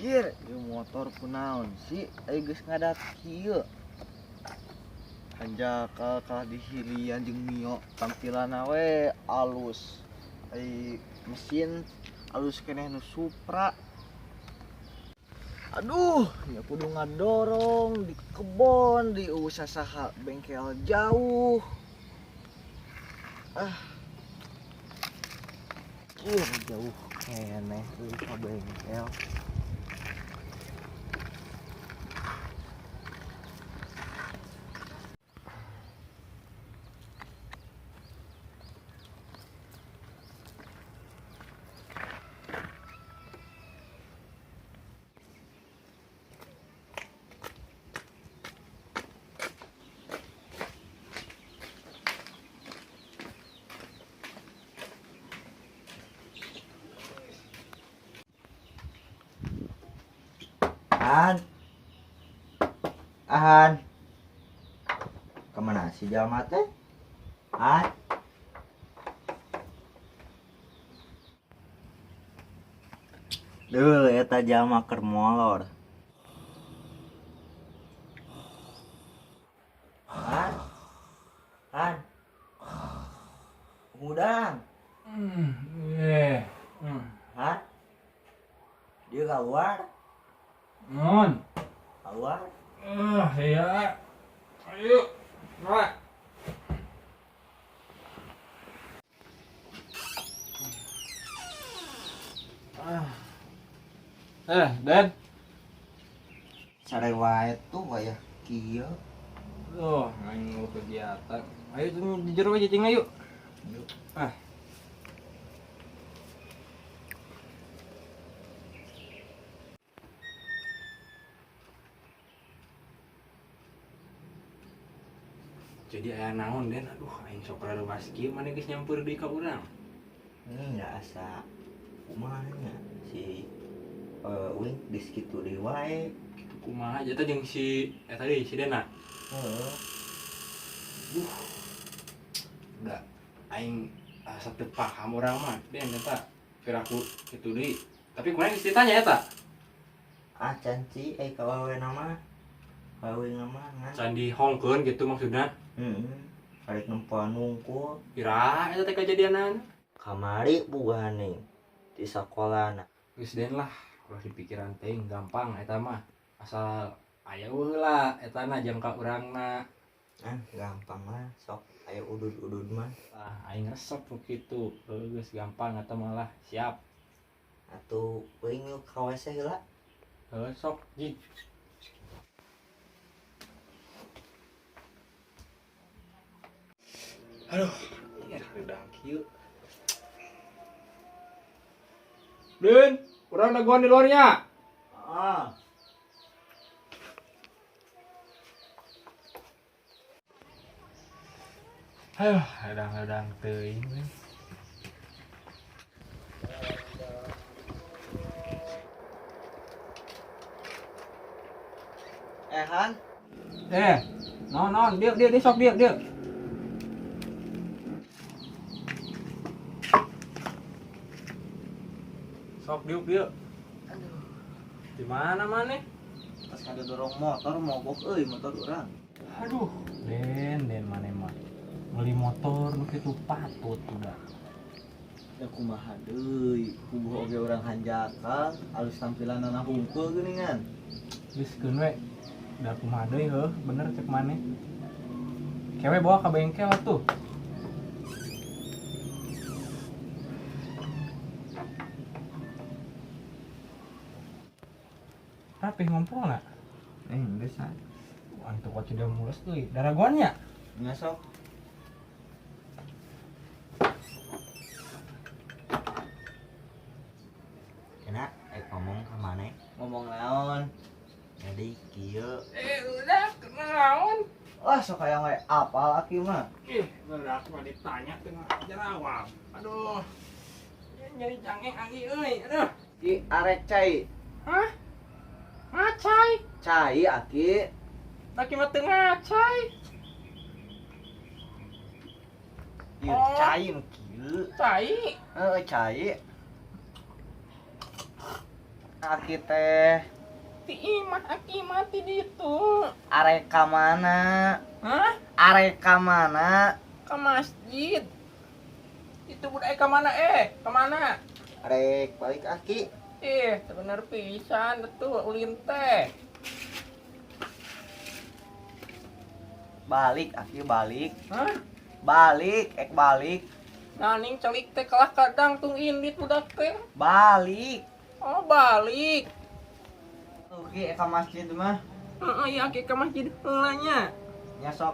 Anjir, ieu motor kunaon sih? Ayo geus ngadat kieu. Hanjakal kalah dihilian jeung Mio, tampilanna we alus. Ai mesin alus keneh nu Supra. Aduh, nya kudu ngadorong di kebon, di usaha bengkel jauh. Ah. Ih, jauh keneh euy ka bengkel. Ahan, ahan, kemana si jalma teh? Han, duh, eta jalma keur molor. Han, han, hudang, han, dia keluar. Non. Keluar. Iya. Ayo. Pak. Den. Sare wae tuh wayah kieu. Tuh, aing mau kegiatan. Ayo di jero aja cing ayo. Yuk. Ah. Jadi aya naon Den, aduh aing sok rada kieu maneh geus nyampeur deui ka urang. Enggak asa kumaha nya si uing geus kitu deui wae. Kitu kumaha eta jeung si eta deui si Dena. Heeh. Duh. Udah aing asa teu paham urang mah Den eta piraku kitu deui. Tapi kumaha geus ditanya eta? Ah can ci ka awewe mah. Awewe mah ngan. Can dihongkeun gitu maksudna. Heeh. Arek nempoan nungkul. Ira eta teh kajadianan. Kamari buganing di sakolana. Geus Den lah, ulah dipikiran teuing gampang eta mah. Asal aya heula eta na jangka urangna. Ah, gampang lah, sok aya udud-udud mah. Ah, aing resep nu kitu. Geus gampang eta mah lah, siap. Atuh euing yuk ka WC heula. Heuh sok, jig. Aduh, ya udah kieu. Den, urang dagoan di luarnya. Ah. Aduh, kadang-kadang teuing we. Han. Non, dieu dieu sok dieu dieu. Sok diuk dieu. Aduh. Di mana maneh? Pas kada dorong motor mogok euy motor urang. Aduh, Den maneh mah. Beli motor nu kitu patut udah. Da kumaha deui, kubuh oge urang hanjakal, alus tampilanana hungkul geuningan. Geus keun we. Da kumaha deui heuh, bener cek maneh. Kewe bawa ka bengkel atuh. Rapih ngompol na? Geus ah. Wah, itu kok tidak mulus euy. Daragoan nya? Nya sok. Enak, ngomong ka maneh. Ngomong naon? Jadi kieu. Udah naon? Wah, sok hayang we apal aki mah. Ih, bener aku mah ditanya teu jawab. Aduh. Nyeri cangeng aki euy. Aduh. Ki arek cai. Hah? Ngacai. Cai aki. Aki mah teu ngacai. Ieu cai nu kieu. Cai. Heeh, cai. Aki teh. Ti imah aki mati ditu. Arek ka mana? Hah? Arek ka mana? Ka masjid. Itu budak ka mana Ka mana? Arek balik aki. Ih, bener pisan betul ulin teh. Balik aki balik. Hah? Balik, ek balik. Naning celik teh kalah kadang tung indit budak teh. Balik. Oh, balik. Oke, ka masjid mah. Heeh, iya aki ka masjid heula nya. Nya sok.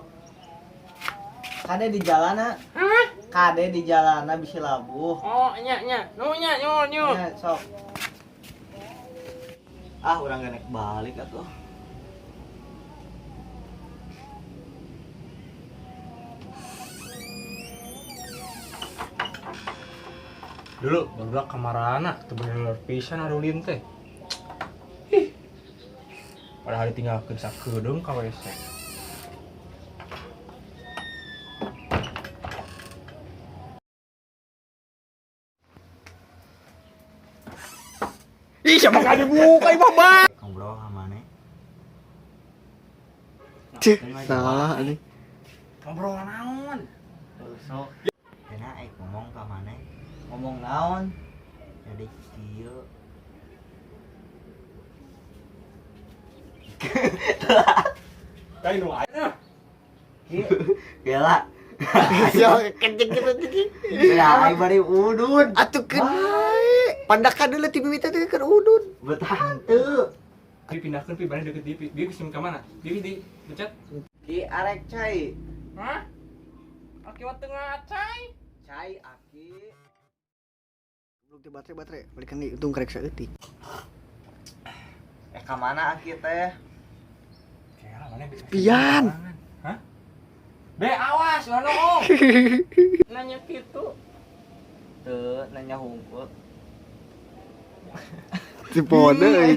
Kade di jalana. Hah? Kade di jalana bisi labuh. Oh, nya nya. Nu nya nyu nyu. Nya sok. Ah, urang genek balik atuh. Dulu barudak kamarana teu bener pisan arulin teh. Ih. Padahal ditinggalkeun sakedeung ka WC. Ih, siapa kali dibuka imah mah. Ngobrol sama maneh. Cih, salah anjing. Ngobrol naon? Sok Enak aing ngomong ka maneh. ngomong naon? Jadi kieu. Kai nu aya. Gela. Siapa kenceng gitu anjing. Ya aing bari udud. Atuh keun bae. Pandakan deuleu ti bibit teh keur udud. Betah teu. Pi pindahkeun pi bareng deket di pi. Bieu geus ka mana? Bieu di pencet. Ki arek cai. Hah? Aki mah teu ngacai. Cai aki. Belum ti baterai-baterai, balikan deui untung karek saeutik. Ka mana aki teh? Kela mana bisa. Pian. Hah? Be awas ulah noong. Nanya kitu. Teu nanya hungkul. Ti pode euy.